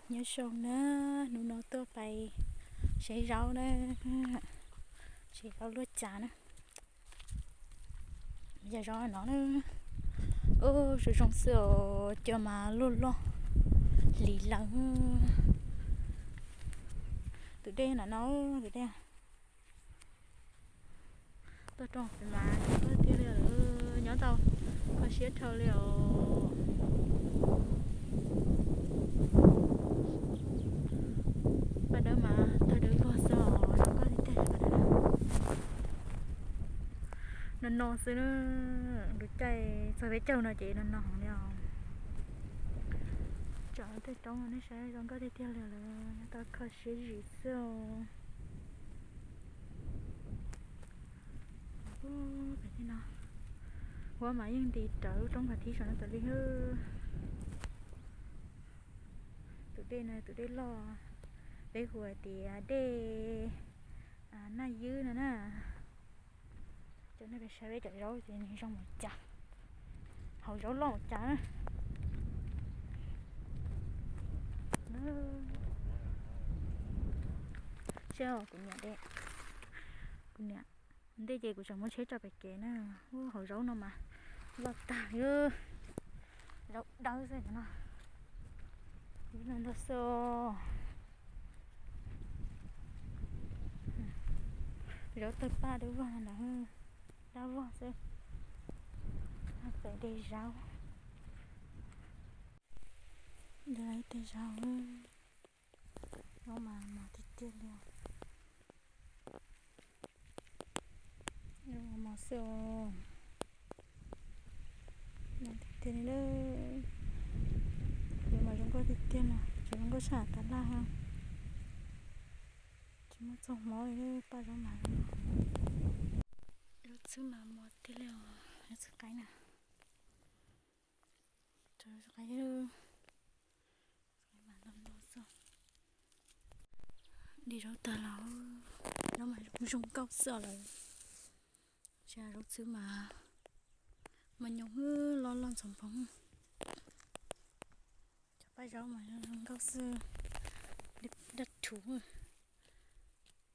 Nyob zoo na, hnub no tuaj pais saib zaub na, saib zaub luaj cas na. Yog zaub no na, ub, zoo zoo xwb os, cua mas luaj loj hliv lawm. Tus dej no no, tus dej. Tuaj rau pem mas zoo nkauj tiag li lawm, nyob tau kho siab dhau li os. Paj dawb mas tawg dawb vog xwb os, zoo nkauj tiag tiag. No no xwb na, lub caij txog peb caug no ces no no heev li os. Tsam tej roob no nej saib zoo nkauj tiag tiag li lawm, nyob tau kho siab zim xwb os. Ub, pem tej no, huab mas yeej nti rawv lub roob phav thib saum no tas li. Tus dej no tus dej loj, peb hu hais tias dej Naj Ywb no na. Cov nej pem saib peb cov zaub ces nws zoo mus cas, hauv zaub loj mus cas na. Seb kuv niam de, kuv niam, ntej ces kuv tseem muab tsheb tso pem kev na. Ub, hauv zaub no mas loj tag li, zaub dawb xwb no. Ub, ntau xwb. Zaub tawg paj dawb vog ntawd, dawb vog xwb. Pem de zaub, de ib teg zaub, zaub mas mos tiag tiag li. Mos xwb os. Tiag tiag li, yuav mas zoo nkauj tiag tiag no, tsis zoo nkauj sab tas laj ha. Tsis muaj txoj hmoov li, paj zaub mas zoo. Zaub txhwb mas mos tiag li os, zaub txhwb qaib na. Zaub txhwb qaib, qaib mas ntau ntau xwb. De zaub tag los, zaub mas zoo nkauj xwb lawm. Zaub txhwb mas, mas nyoos loj loj ntxhov nphoov. Cov paj zaub mas zoo nkauj xwb, daj rhuv,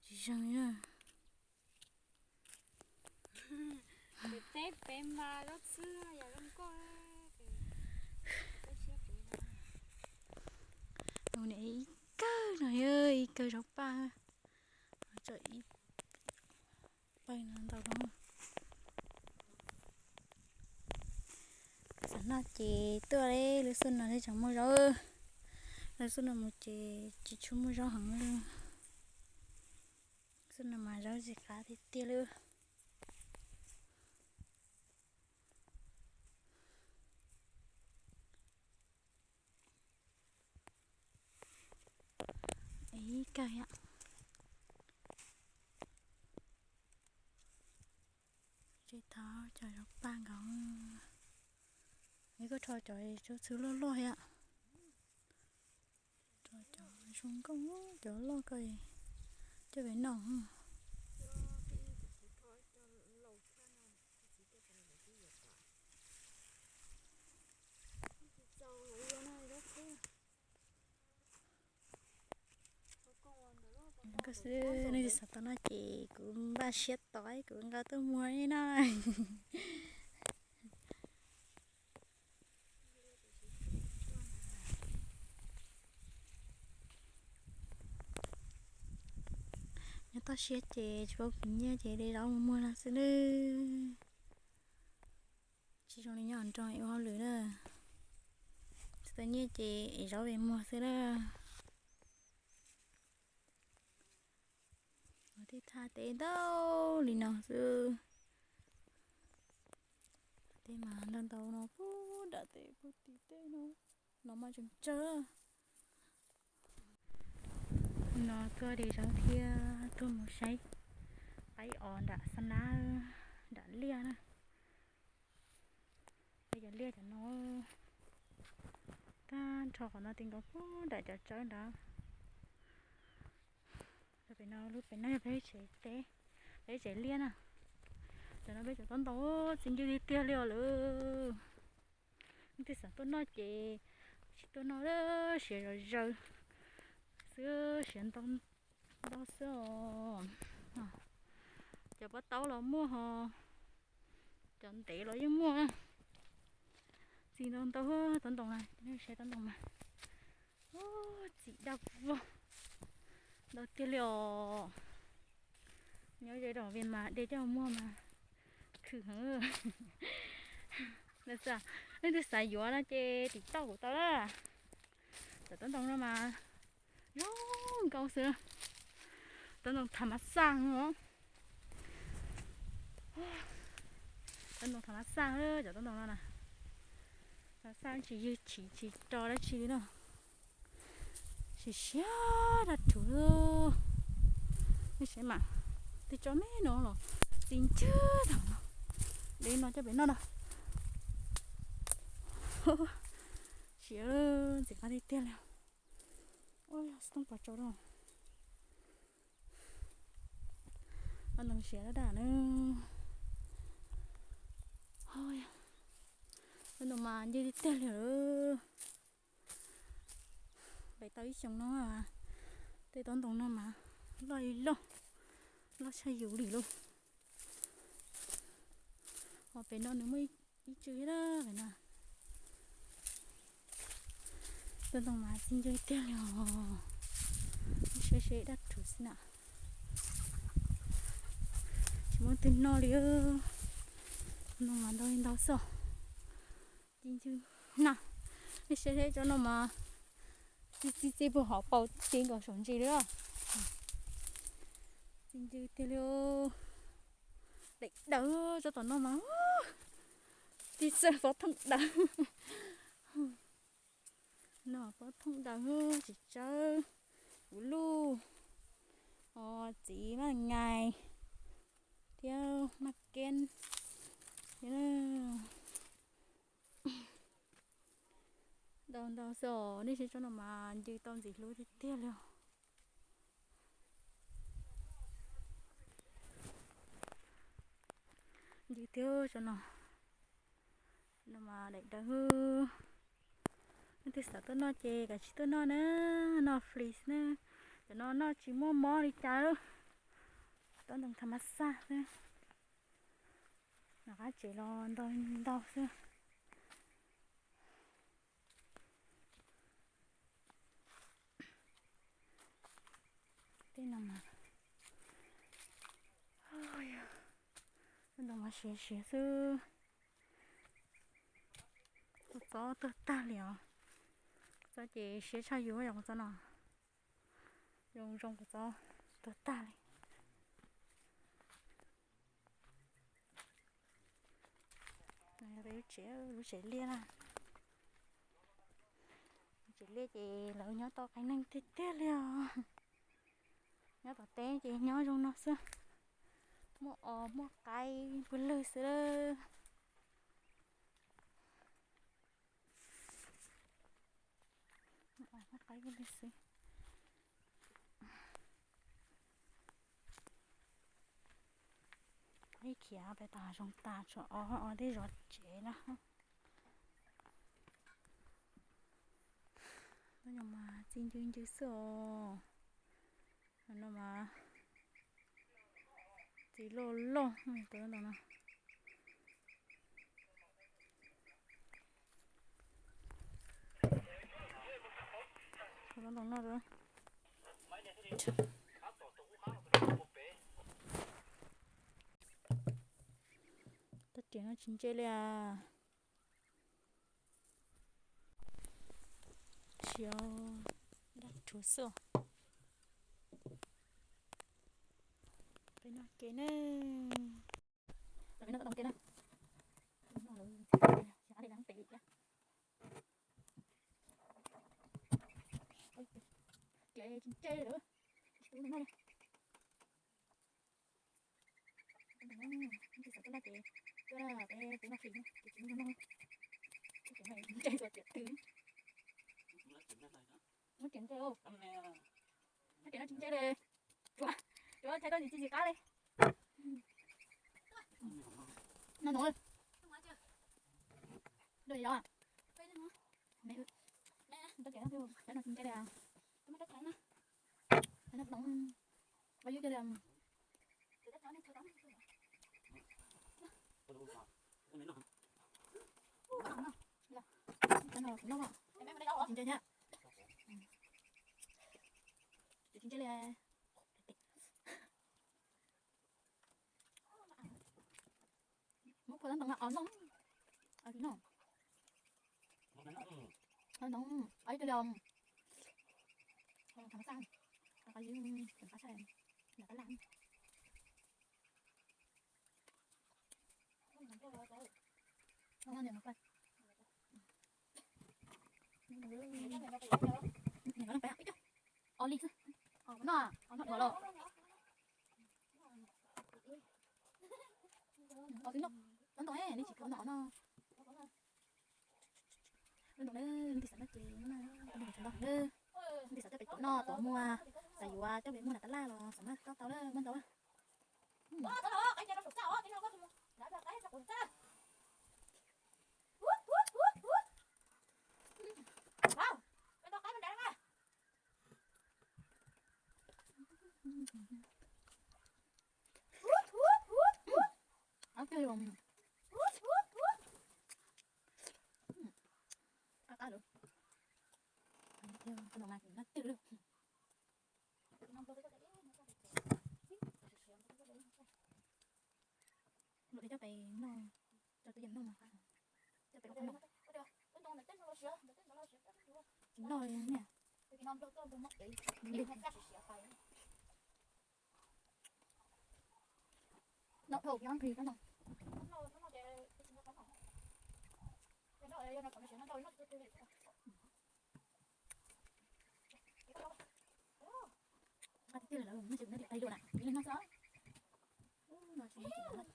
tsis zeeg li na. Pem teb pem mas zaub txhwb yog zoo nkauj. Tus niam ib kawg no yog ib kawg zaub paj, tso ib pawg no ntau lawm. Xam noj ces tuaj li, lub xub no thiaj tseem muaj zaub, lub xub no mus ces tsis tshua muaj zaub heev li. Xub no mas zaub tsis qab tiag tiag li. Ib kawg yom. Tsis tau cov zaub paj nkaus. Es koj rho cov zaub txhwb loj loj yom. Rho cov zoo nkauj, cov loj koj coj pem noj. Koj xwb, nej tsis xav tau noj ces kuv npaj siab tos kuv nqa tuaj muag nej na. Nyob toj siab ces tsis paub khwv nyiaj ces de zaub mus muag no xwb nawb. Tsis zoo li nyob nroog ua hauj lwm na. Tsis tau nyiaj ces ev zaub de muag xwb na. Tej thaj teb ntau li no xwb. Tej mas ntau ntau no puag nram tej puag tim tej no, no mas tseem tsawg. No tuaj de zaub thiab tuaj mus saib qaib os nram xab nab, nram liaj na. Peb cov liaj cov no, tag nrho qhov no ti nkaus puag nram cov tsawb ntawd. Pem no lub pem no yog peb tsev teb, peb tsev liaj na. Cov no peb cov tob ntau, txi ncw tiag tiag li os lawm. Leej twg xav tuaj noj ces tsis tuaj noj, siav zom zaws. Xwb siav ntau ntau xwb os. Cov pob taub los muaj ho, cov ntev los yeej muaj. Txi ntau ntau, tob ntoo na, nej saib tob ntoo mas. Txi daj vog, ntau tiag li os. Nyob ze rau Vias mas de coj muag mas khwm heev. Leej twg xav yuav no ces tim tauj kuv tau lawm. Cov tob ntoo no mas zoo nkauj xwb. Tob ntoo thav mav xaj os. Tob ntoo thav mav xaj, cov tob ntoo no na. Thav xaj tsis ywg chim tsis ro dab tsi li na. Siav siav daj rhuv. Nej saib mas, tej tsob me no los txi ncwg tag no. De no coj pem noj na. Siav ntxim qab tiag tiag li. Xov tooj pos tsau rau. Ntoo siav daj daj na. Ntoo mas ncwg tiag tiag li lawm. Pem tau ib xyoos no, tej tob ntoo no mas loj li loj, loj tshaj yus li lauj. Ho pem no nws muaj ib tsw thiab pem no. Tob ntoo mas txi ncwg tiag li os. Siav siav daj rhuv xwb na. Tsis muaj twg noj li. Tob ntoo mas ntau li ntau xwb. Txi ncwg na. Nej saib saib tsob no mas txi txi txi puag hauv paus ti nkaus saum ntsis li os. Txi ncwg tiag li. Daim dawb tsob tom no mas txi xwb pob thooj dawb. No pob thooj dawb tsis tsawb. Kuv lub, txiv maj ngais thiab maj keb thiab. Ntau ntau xwb os, nej saib tsob no mas ncwg tau ntxim hlub tiag tiag li os. Ncwg tiag tsob no. No mas daim dawb. Leej twg xav tuaj noj ces kav tsij tuaj noj na, noj free xwb na. Cov no noj tsis muaj mob li cas lawm. Tob ntoo thav mas xaj xwb. Nov qab tsev los ntau ntau xwb. Tej no mas, ntoo mas siav siav xwb. Kua txob tuag tag li os. Kua txob ces siab tshaj yus yog kua txob no. Zoo zoo kua txob tuag tag li. Lub tsev, lub tsev liaj na. Lub tsev liaj ces lawv nyob tau qee neeg tiag tiag li os. Nyob tom teb ces nyob zoo no xwb. Muaj os muaj qaib pw lwg xwb. Muaj os muaj qaib pw lwg xwb. Ib khiav peb tas zoo tas tsuas os os tej zov tsev na. Tab no mas txi ncw ncw xwb os. No mas txiv loj loj tus ntoo no. Tus ntoo no. Tag riam no tsis ntse li as. Siav dab rhuv xwb. Peb noj ke ne. Peb noj tau ke na. Xyov li lawv pem li thiab. Ces tsis ntse lawm. Tsis tu noj li. Tus xav tuaj noj ces tuaj, peb peb noj fris, ces tsis muaj noj. Tus ntse tus tiam twg. Muab tiam ntse, muab tiam no tsis ntse li. Tsuav, tsuav thaij tau ntsis tsis qab li. No no. Dua yov. Me, me, tau tiam no tsis ntse li. Noo, ua yub cia li. Tsis ntse thiab. Tsis ntse li. Muab phua ntoo os no. Os no. Os no, os ib tug li. Thov xaj, qab yus, qab sai, lam tab laj. Os li xwb. Os no, os no los. Os xwb no, ntoo nej tsis khav no os no. Ntoo na, leej twg xav noj ces noj na, ntoo tsis noj na. Leej twg xav coj pem tuav noj tuav muag, xav yuav coj pem muag lam tab laj los xav maj tau tau na, muaj ntau. Qab qab lawm. Tus no mas noj twg lawm. Luam thiaj coj pem noj, coj pem noj mas, coj pem ua qhov noj. Tsis noj li ne. Noj dhau nyob plig kab no. Qab tiag tiag lawm, noj tsis noj dim qais dua na, ib leeg noj xwb. Noj tsis noj dim.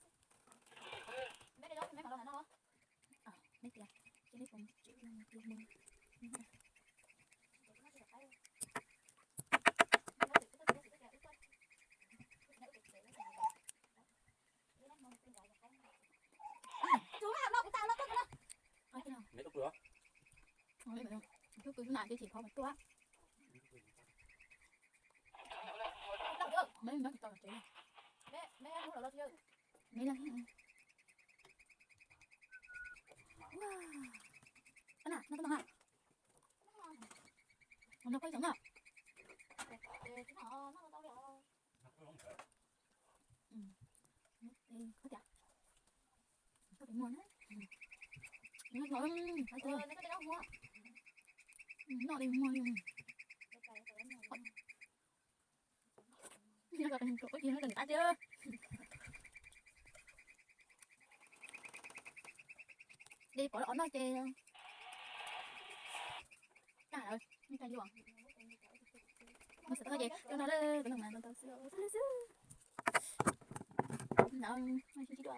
Meb tias, cia li pom tsev mus. Tus pw na ces tsis qhov mas tuaj. Meb nyob tsis tau tsev. Meb los. Ab na, no koj ib tsoom na. Koj tias, koj tias muag na. Noj li muag li. Noj li qab tiag. Li pom los noj ces kaj lawm, nej coj yuav. Muaj xav tau ces coj noj lawm, cov no mas tau xwb, xwb xwb. Ntawd, sib ntsib dua.